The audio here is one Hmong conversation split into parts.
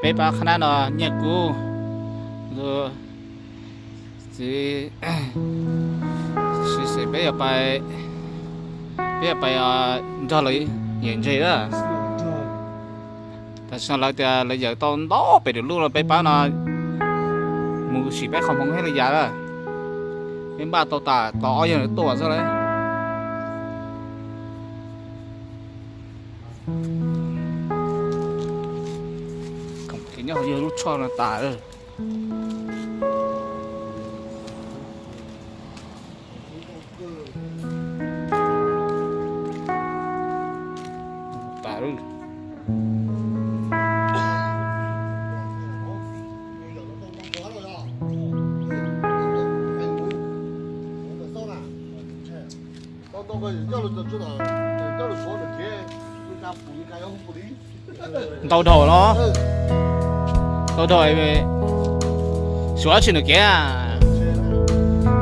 Peb pab qhab nab no Nyiaj Kub, txiv, peb, peb yuav pais nrog lawv yawm ntse lawm. Tam sim no lawv tias lawv yawm tau ntau pem dum luj no, peb pab no mus sim peb qhov hmoov thiab li yam lawm. Peb npaj tau tas tau ob yawg tuaj xwb lawm. Khoom kev nyob hauv yawg lub choj no tas lawm. Tas lawm. Ntau dhau no, ntau dhau, suav tsis nws kev,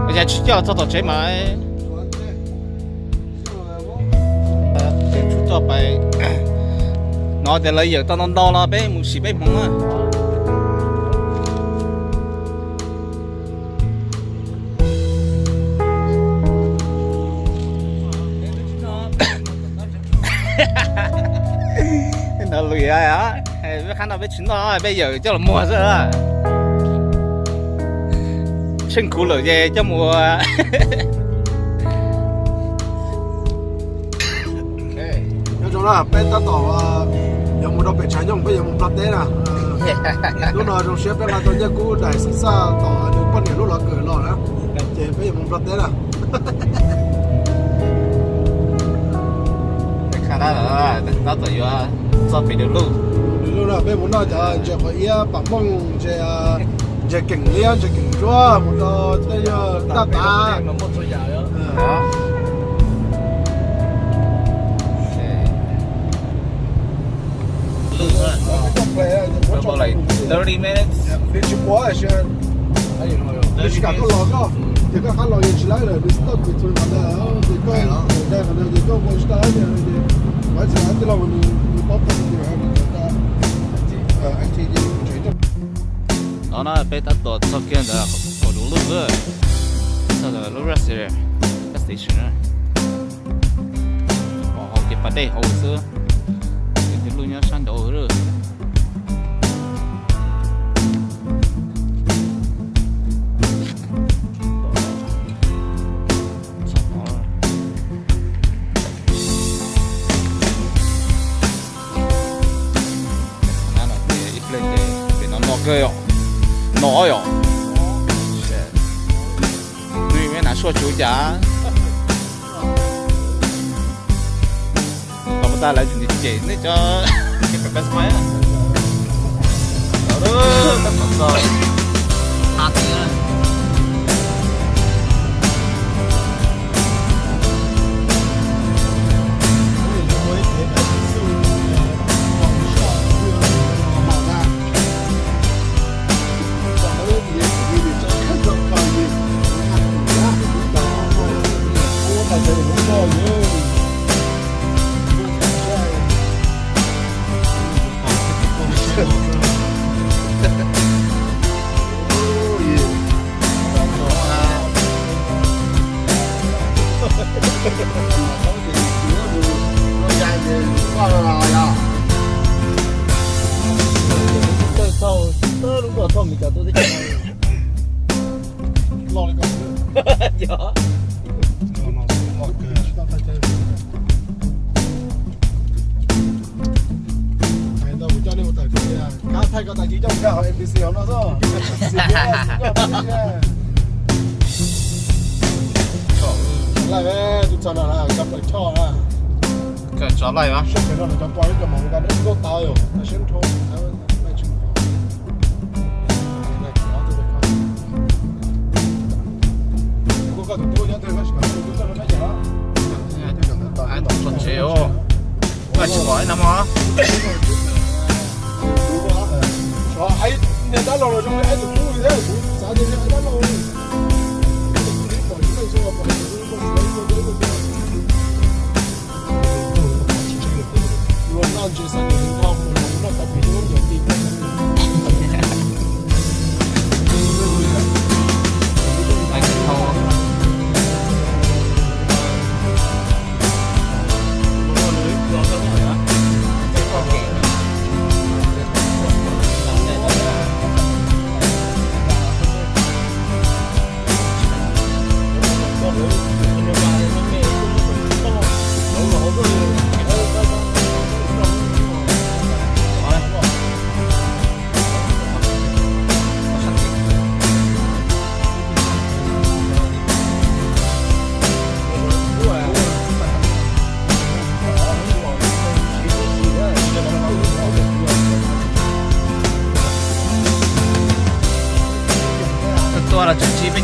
yog tsis coj txog tom tsev mas. Peb tsuas coj pais no tias lawv yawm tau ntau ntau los peb mus sim peb hmoov na. No lwm, peb qhab no peb tsis noj, peb yawm coj los muag xwb. Tsheej khuv lawm ces coj mus. Nyob zoo na, peb tab tom yuav mus rau pem Tshav Nyooj, peb yuav mus Nplog teb na. Hnub no zoo siab peb nqa tau Nyiaj Kub daim xwm txaj tom nws poj niam lub lov kawm los na, ces peb yuav mus Nplog teb na. Tab tom yuav txog pem dum luj. Dum luj no peb mus noj cov ntses qhov iab, pam mooj, ntses, ntses keem liab, ntses keem ntsuab, mus rau tej yog daj tav. Thirty minutes. Nws tsis pom, nws tsis kam koj los koj, ces koj qab los yog tsis laib lawm, nws stuck between qhov ntawd, ces koj mus dai qhov ntawd ces koj ua tsis tau dab tsi, ces qhov txhia tij laug nws paub tau tias nws No na peb tab tom txog kiag ntawm qaum dum luj lawm, txog ntawm lub rest area, gas station na. Pom hauv ces pas dej hauv xwb, ces tej luj nyob sab nraud lawm. Ib pliag ces pem no no kawg yom, no yom. Nws me nav suaj tsuv cas. Tau tas lawv tseem cem nej cov Lub kom txog Mes Kas tuaj teb chaws loj li ko xwb. Yog. Hais ntau kuv coj nej mus tawm tiag, kab thaij koj tag kis coj mus nkag hauv M B C hauv no xwb. Laij, tus txog no kab plaws choj na. Sab pem no cov pog cov mos nkauj tau yom, siab nrho. Txog tsev, tsis pom ib no mog. Niag dab laug los zoo li tus tub li thiab, kuv xav tias niag dab laug li.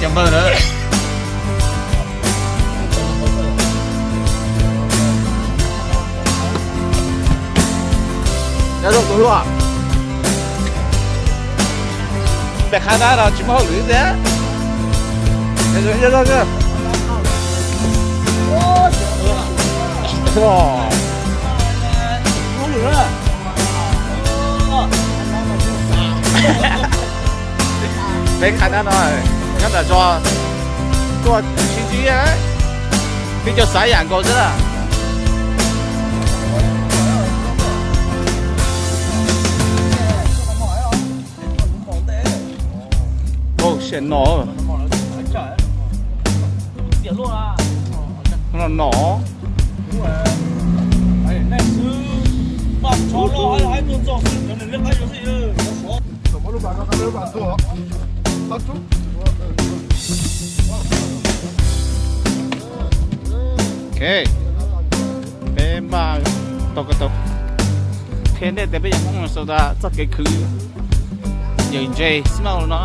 Npawg na. Nyob zoo tus hluas. Peb qhab nab no tsis muaj hauj lwm tiag. Peb qhab nab no nyob nram zos tuaj sib ntsib, peb cov xav yam nkaus xwb na. Sia no, no no. Ok, peb npaj tau ko taw qhia nej tias peb yog Hmoob no sau tas txoj kev khwv yawm ntse xwb no no.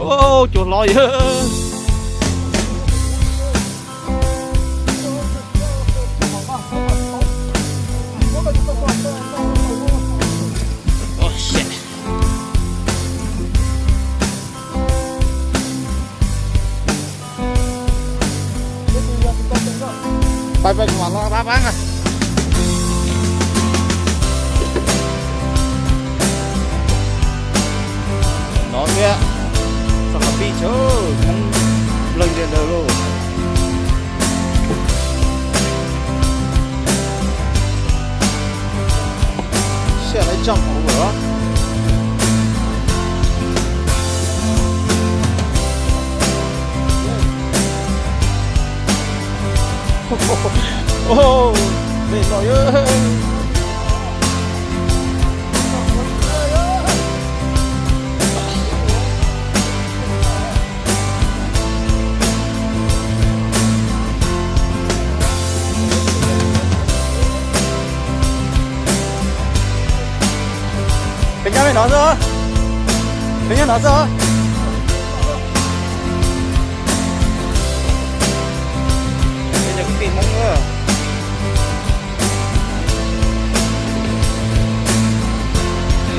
Cua hlob yawg. Pab pab kuv mam los pab pab na. No thiab, txog qhov pib tshawv Hmoob nplawg ntiag ntawd lauj. Siab lawv tsoom hauv lawm. Dej no yog. Peb nyob li no xwb, peb nyob no xwb. Peb cov kwv tij Hmoob na,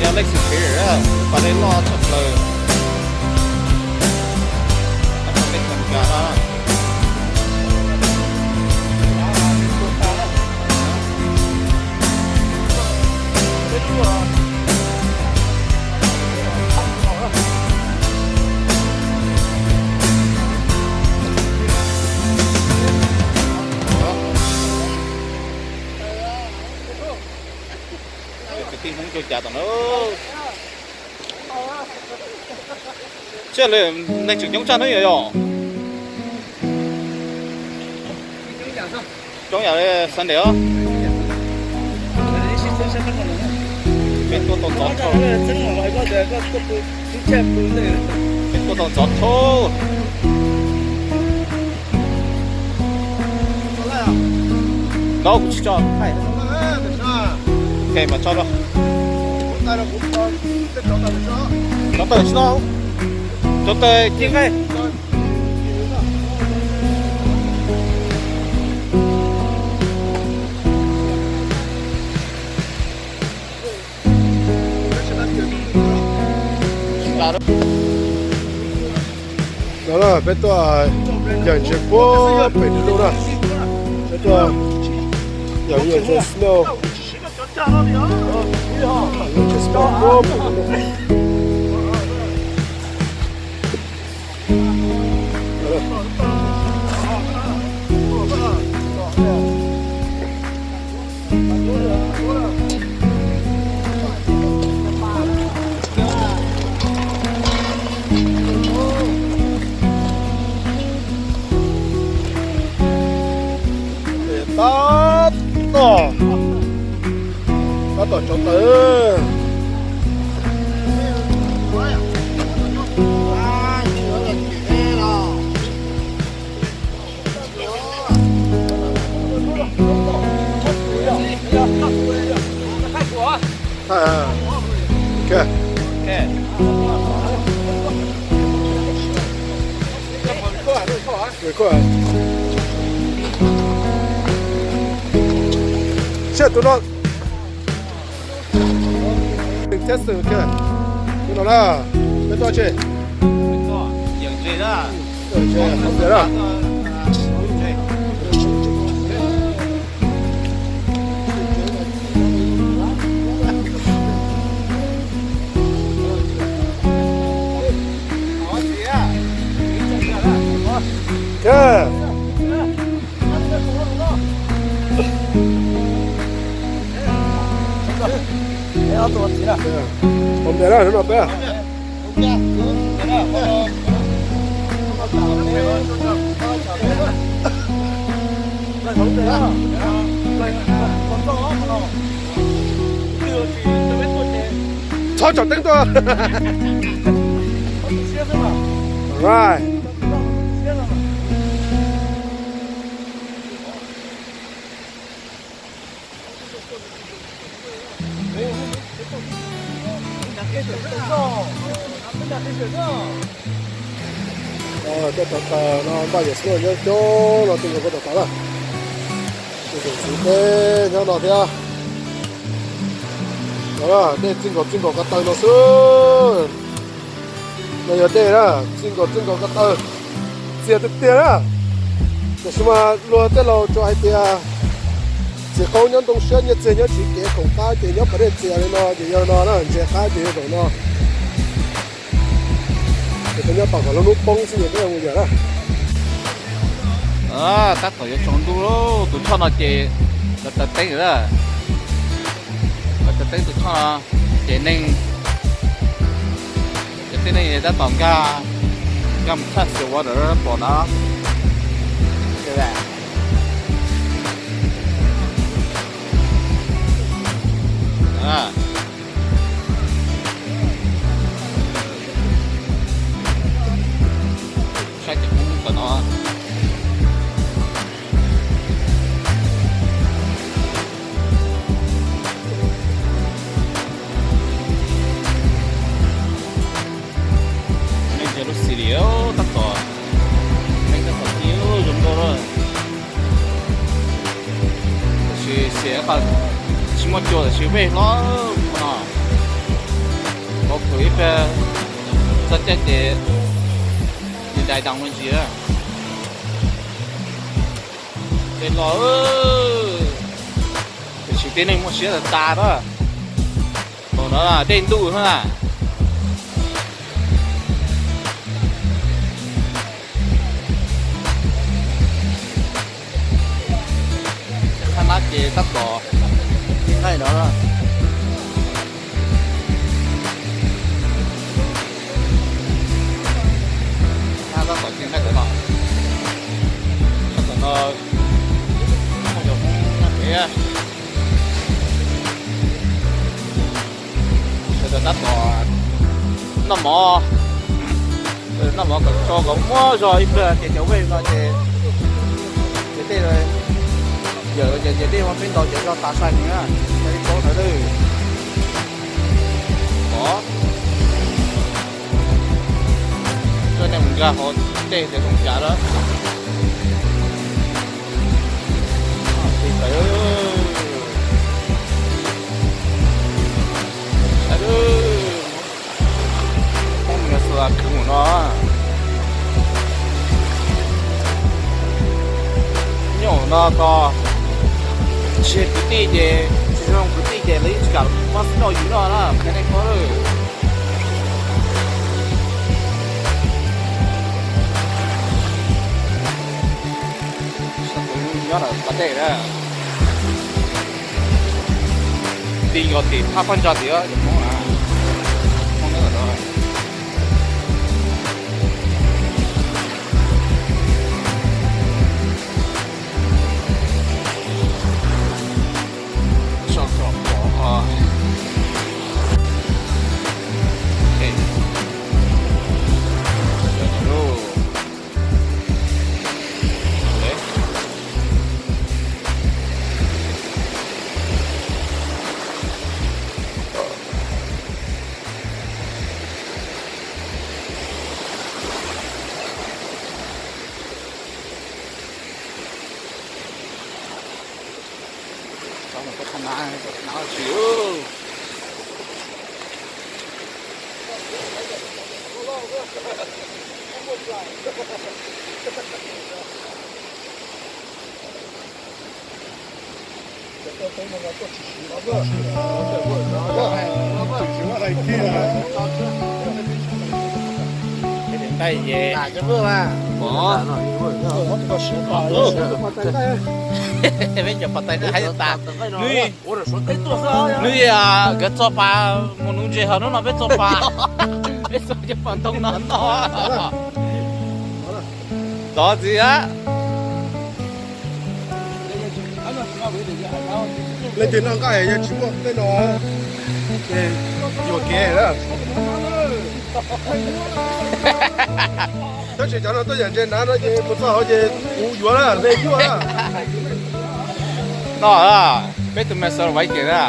yog leej xwm phem, pas dej loj tshaj plaws. Peb tau nkag na. Kwv tij Hmoob coj cas tom no. Siab li, neeg tseem coob tshaj no yog. Coob yam li Sunday os. Peb tuaj tau ntxov dhau. Peb tuaj tau ntxov dhau. No kuv tsis tso thaij. Ok, mas tso rau. Rov taw tsis tau. Rov taw cia nqaij. No na, peb tuaj yawm ntse puag pem lub na. Peb tuaj yawm ntse snow. Yawm ntse snow puag pem lub. Tab tom, tab tom tso taw. Seb tus no, test kiag, tus no na, peb tuaj tsi? Ua npias na, hnub no peb txhob tsom teeb tuaj. Right. Tej tawv tawg no npaj yam snow nyob coob no, txij nkaus puag tom tas lawm. Tus txiv peb nyob no thiab. Dej txij nkaus txij nkaus ko taw no xwb. No yog dej na, txij nkaus txij nkaus ko taw, txias tiag tiag na. Tiam sis mas luag tej laus tsuas hais tias txiv qaub nyob ntoo siab, nyiaj txiag nyob tsev kev, khoom qab ces nyob pas dej txias li no, ces yog no na, ntses qab ces yog zaum no. Ces peb nyob tos kom lub hnub poob xwb ces peb yuav mus yawm na. Tab tom yuav tsaus ntuj, tus choj no ces lawv taws teeb lawm. Lawv taws teeb tus choj no ces neeg, ces tej neeg tab tom nkag, nkag mus tshaj xiav ua ntawm pom na. Saib cov Hmoob tom no. Neeg ntsia lub xis li tab tom, neeg tab tom ti zoo nkauj lawm. Tab sis xyem tsis muaj cua tab sis vej hlob no. Tau khwv ib pliag txog caij ces ntais dais no ntsis. Dej los, tiam sis tej neeg muaj siab tas tas na. Thaum no dej ntuj xwb na. Qhab nab ces tab tom nqaij no. Tab tom nqaij ntawm no. Sab tom no muaj cov Hmoob nyob pem. Sawv daws tab tom noj mov, noj mov kom tso kom muab zog ib pliag ces cov vej no ces, ces tej, yawm ces ces dej muab peb ntaus ces zog tas sai heev na, yog ib tsob ntawd lawm. Os, tuaj nej mus nkag hauv dej ces zoo cas lawm. Mus xua kwv mus no. Nyob no ko tsis kwv tij ces, tsis zoo kwv tij ces lawv yeej tsis kam muab snow yus noj na, qhia nej paub lawm. Nyob ntawm pas dej na. Ti nkaus tim thaj paj ntsa tim Hmoob na. Hmoob nyob ntawm no. Peb cov pov tais no hais tas, nws, nkawd txog pas mus nuv ntses hauv hnub no peb txog pas, peb txog cov pas ntoo no no. Tov ntxiv a. Leej twg noj nqaij yog tsis muaj tej no, yuam kev na. Tab sis cov no tuaj yam ntses hnav no ces mus txog hauv ces kuv yuav na, hle cuaj na. No, peb tus Minnesota Vikings na.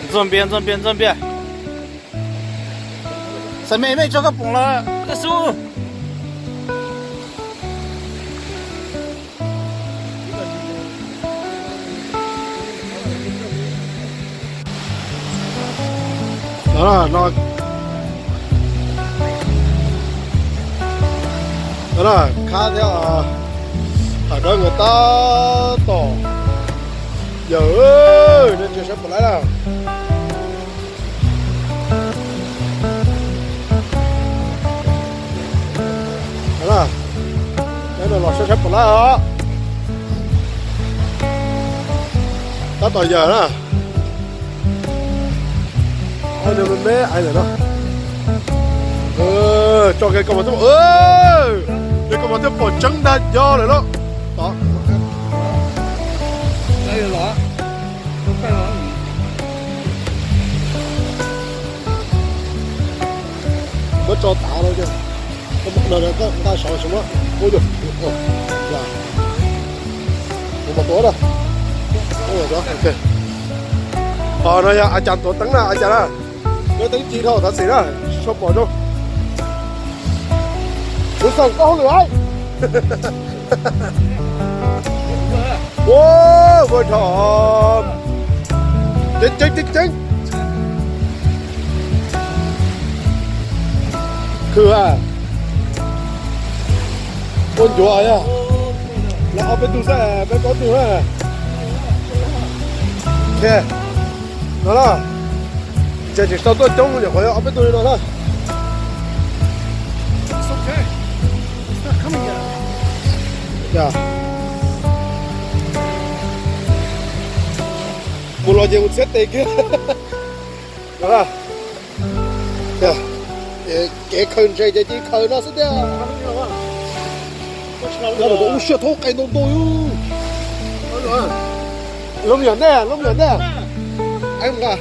Ntxuag npias, ntxuag npias, ntxuag npias. Xam mej mej tso koj poom los koj xub. Khab thiab, hais rau nkawd tab tom yawm, nej tsis saib puas laib na. Los saib saib puas laib os. Tab tom yawm na. Nws me me ais lawm no. Tso kiag koj mas twb, kiag koj mas twb pom tseeb ntag, yog lawm lauj. Tod. Muab tso tav no, nqa saud tsis muab. Ub, yog, kuv mas tuav na. Ho no yog a cas tuav teeb na, a cas na. Muab teeb ci dhau thov txim na, tsis tshua pom zoo. Kuv xav koj hauj lwm hais. Ua, ua dhau. Ceev ceeb ceev ceev. Khw a. Ua ncuav yog. Los ob peb tug xwb, peb plaub tug na. No na. Ces tsis tau tuaj coob, nyuam qhuav ob peb tug li no na. Mus los ces mus txhiab tes kiag. Kev khaws ntses ces cia li khaws no xwb tiag. Nyob rau ub siab, thaub qe ntau ntau. Lub me nyuam nej, lub me nyuam nej.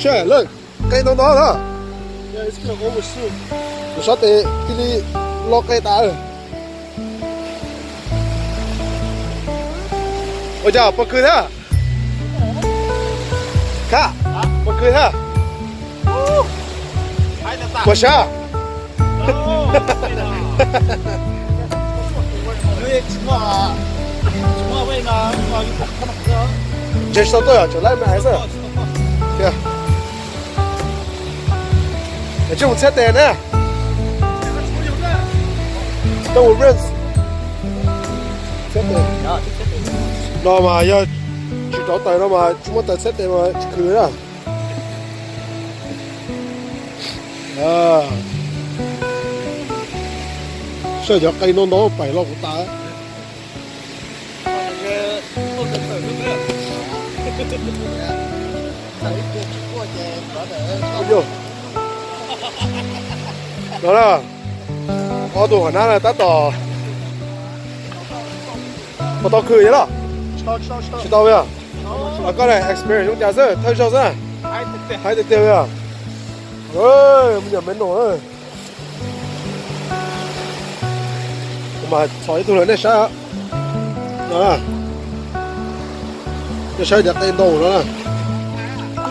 Siab lawm, qe ntau ntau na. Tus sab tes cia li lo qe tas. Ua cas puas khw thiab? Khab, puas khw thiab? Puas sab? Ntses tsis tau tuaj yom, tseem laib me ais xwb. Tsis mus txhiab tes na. Tau rinse. Txhiab tes. No mas yog tsis rauv taws no mas tsis muaj taws txhiab tes mas tsis khw na. Saib cov qe ntau ntau pais los kuv tas. No na, ob tug hauv nab tab tom, puas tau khw yog los? Tsis tau yog. Koj na experience zoo cas xwb, thawj zaug xwb. Haib tiag tiag yog. Me nyuam me nus. Kuv mas txhom ib tug rau nej saib. No, nej saib cov qe ntau no na.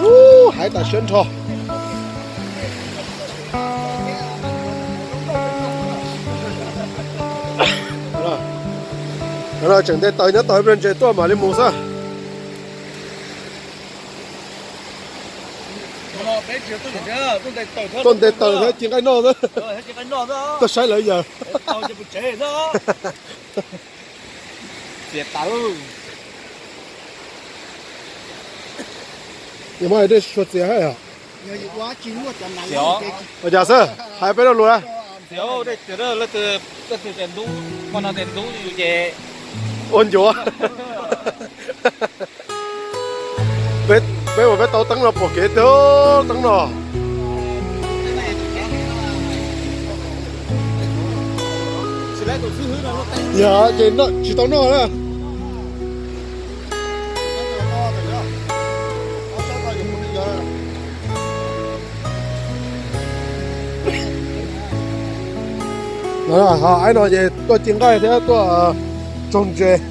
Ub, haib tas siab nrho. No tseem nte taws nyob tau ib pliag ntses tuaj mam li mus xwb. Tuaj nte taws thiab ci nqaij noj xwb. Tuaj saib lawv yawg. Yog mas dej sua txias hab yog. Ua cas xwb, hais peb lo lus na. Ua ncuav. Peb ua peb tau teeb no pom kev tiag, teeb no. Yog ces tsis tau noj na. Aib no ces tuaj ci nqaij thiab tuaj tsaug ntses.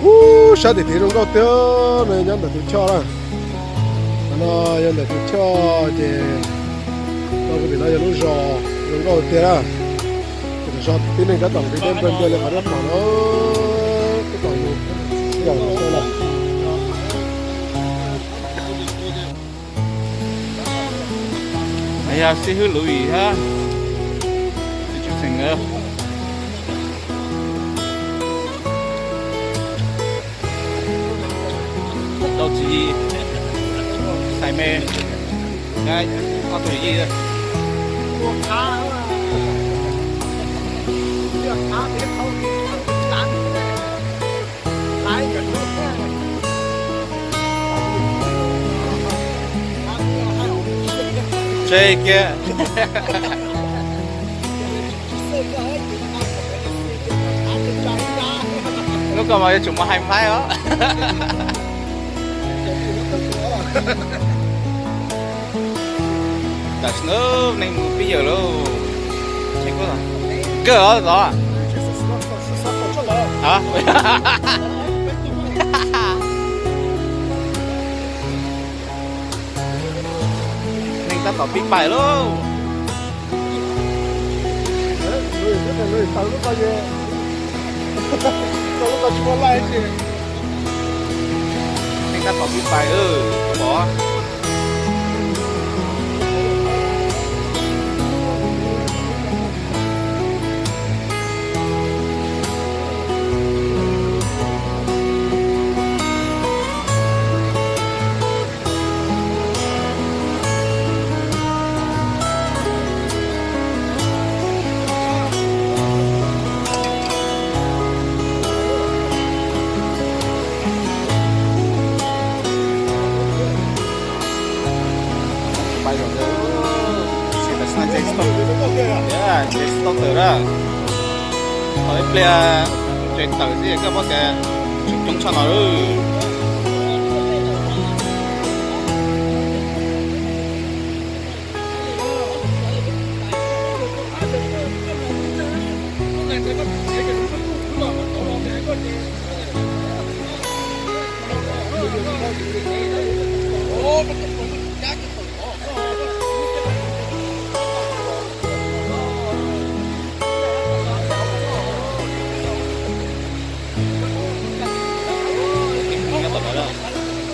Ub, sab tim tid zoo nkauj tiag, no nyob ntawm tus choj na. No yog ntawm tus choj ces, no yog lub zos zoo nkauj tiag na. Ces tam sim no tib neeg tab tom nqis deb nplawg ntiag li qhov nej pom no, tab tom mus yog xwb na. Yog xib hwb Louis hab xib hwb Xeem, tau tswv yim, xais me, ob tug yij. Tseg kiag. Lub ko mas yuav tsum muaj hais Maiv os. Tam sim no neeg mus pib yawg lawm. Kawg os zov. Neeg tab tom pib pais lauj. Neeg tab tom pib pais lawm pom. Ntses tsis tau tawm na. Thaum ib pliag ntses tawm xwb koj muab tias tseem coob tshaj no lawm.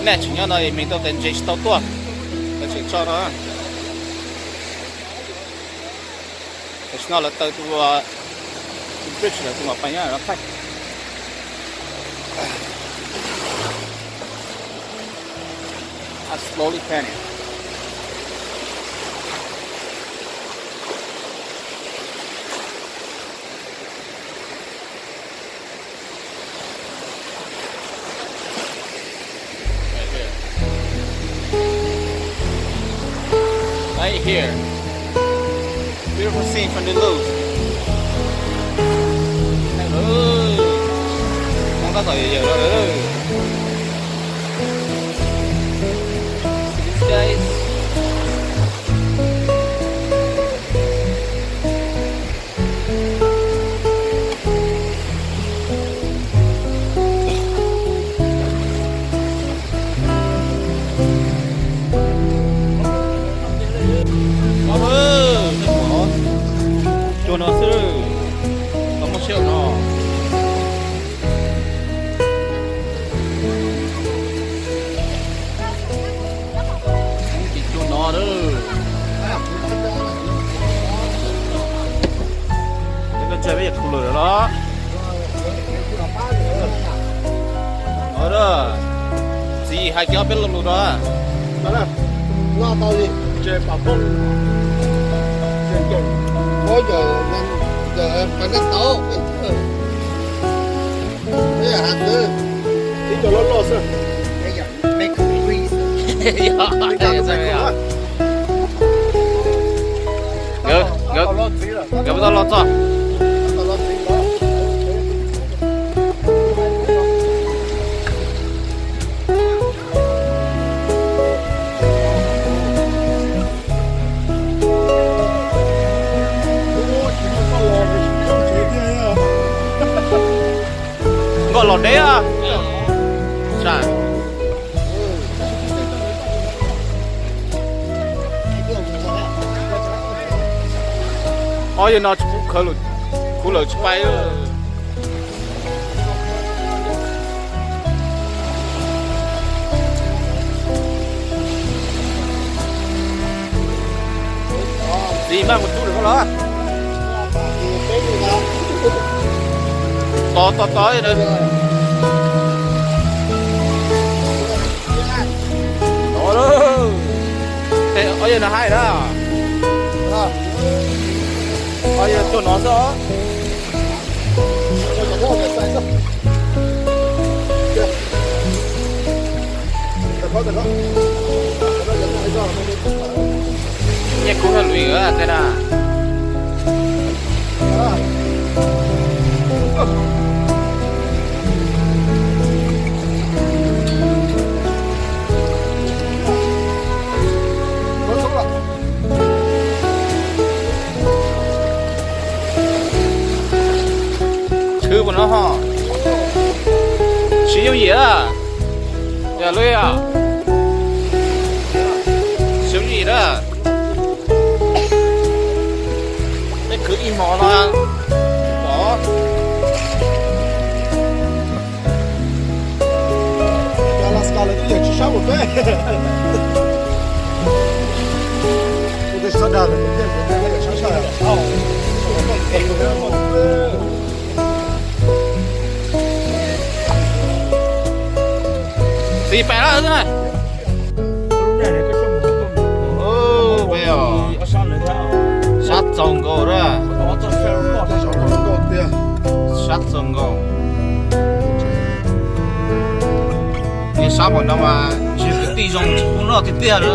Nej tseem nyob no es me tau tias ntses tsis tau tuaj, tseem tso no. Tam sim no lawv taw tus, tus bridge lawm tus mam pais nyob no thaij. Slowly panning. Right here. Beautiful scene from the Louvre. Hmoob tab tom yawm yawm no. See these guys. Hais kiag peb lo lus rau. Noj tau li. Ces pam phooj. Ces ncaum. Muab cov, cov pab neej tau. Peb yam has twb ib co loj loj xwb. Nkawd, nkawd, nkawd puas tau los txog? Nkoj los deb. Ob yawg no tsis pub khwv lawm, tsis pais. Txiv, maj mus tub rau koj los. Tos tos tos. Ob yawg no haib na. Ob yawg tuaj no xwb os. Nyiaj kub hauj lwm tej na. Tshwv puas no ho? Siv yooj yim a. Yog lub yam, siv yooj yim na. Peb khwv ib hmo no pom. Alaska lawv twb yawm tsis sab mus peb. Kuv twb sab dag lawm, kuv thiaj tias nej yawm sab sab. Txiv pais lawm na. Peb os, sab txaus nkaus na. Sab txaus nkaus. Yog sab npaum no mas tsis kwv tij zoo tsis pub noj tiag tiag lawm.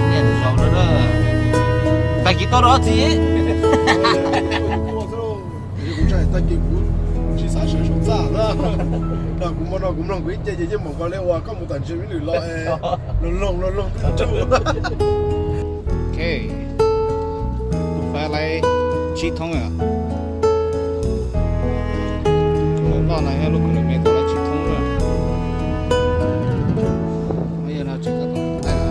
Niam zaus lawm, tag kis tau rau txiv. Kuv tsis xav sawv saum txaj na. Kuv hmo no kuv mloog kuv ib ce ces yeej npaum nkaus li uas koj mus tom ntsis vib lwm los es los loog los loog twb tsuj. Ok, kuv faib laib tsib thoob. Lub loj no yog lub kilometer laib tsib thoob na. Yog no tsis tau tau.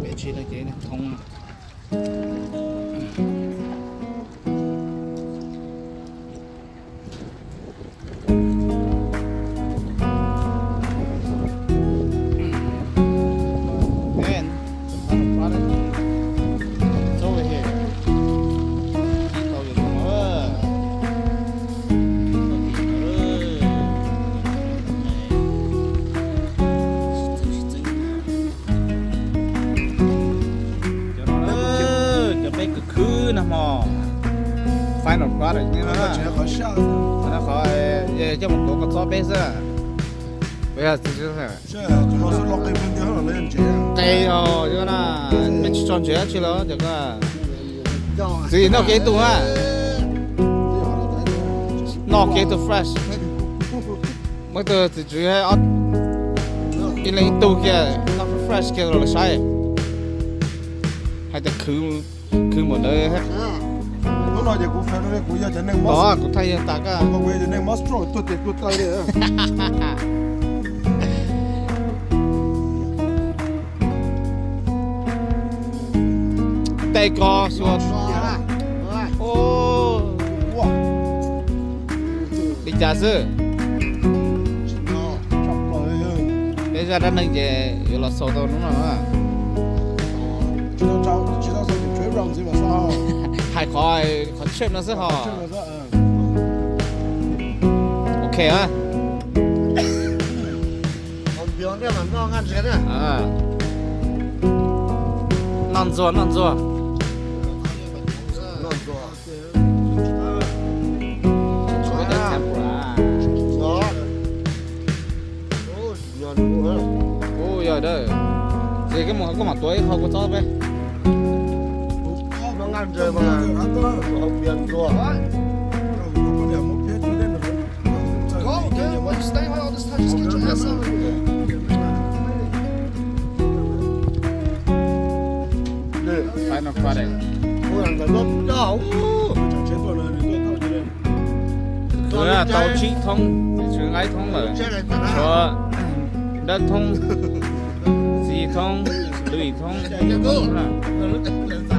Peb tsis leej ces thoob. Cov no, cov peb khwv khwv nag hmo, final product no, qhov coj mus tuav koj txob peb xwb. Qe os, mej tsis tso ntsev dab tsi los cov ko. Txiv noj kiag ib tug na. Noj kiag ib tug fresh. Muaj ib tug txiv tswv ib leeg ib tug kiag, noj fresh kiag los lawv saib. Hais tias khwv, khwv npaum ntawd. Hnub no ces kuv, kuv yog cov neeg, kuv thaij yog tas koj, kuv yog cov neeg monster tuag tes tuag taw li. Tej ko xyuas li cas xwb. Zaj dab neeg ces yuav los xaus tau hnub no na. Hais qhov, qhov church no xwb hos. Ok. Noj ntxuag, noj ntxuag. Ua yog, ces koj mam tuav ib qho kua txob peb. Final product. Tau tsib thoob, tswv nqaib thoob lawm, tshuav dawb thoob, txiv thoob, lwm thoob.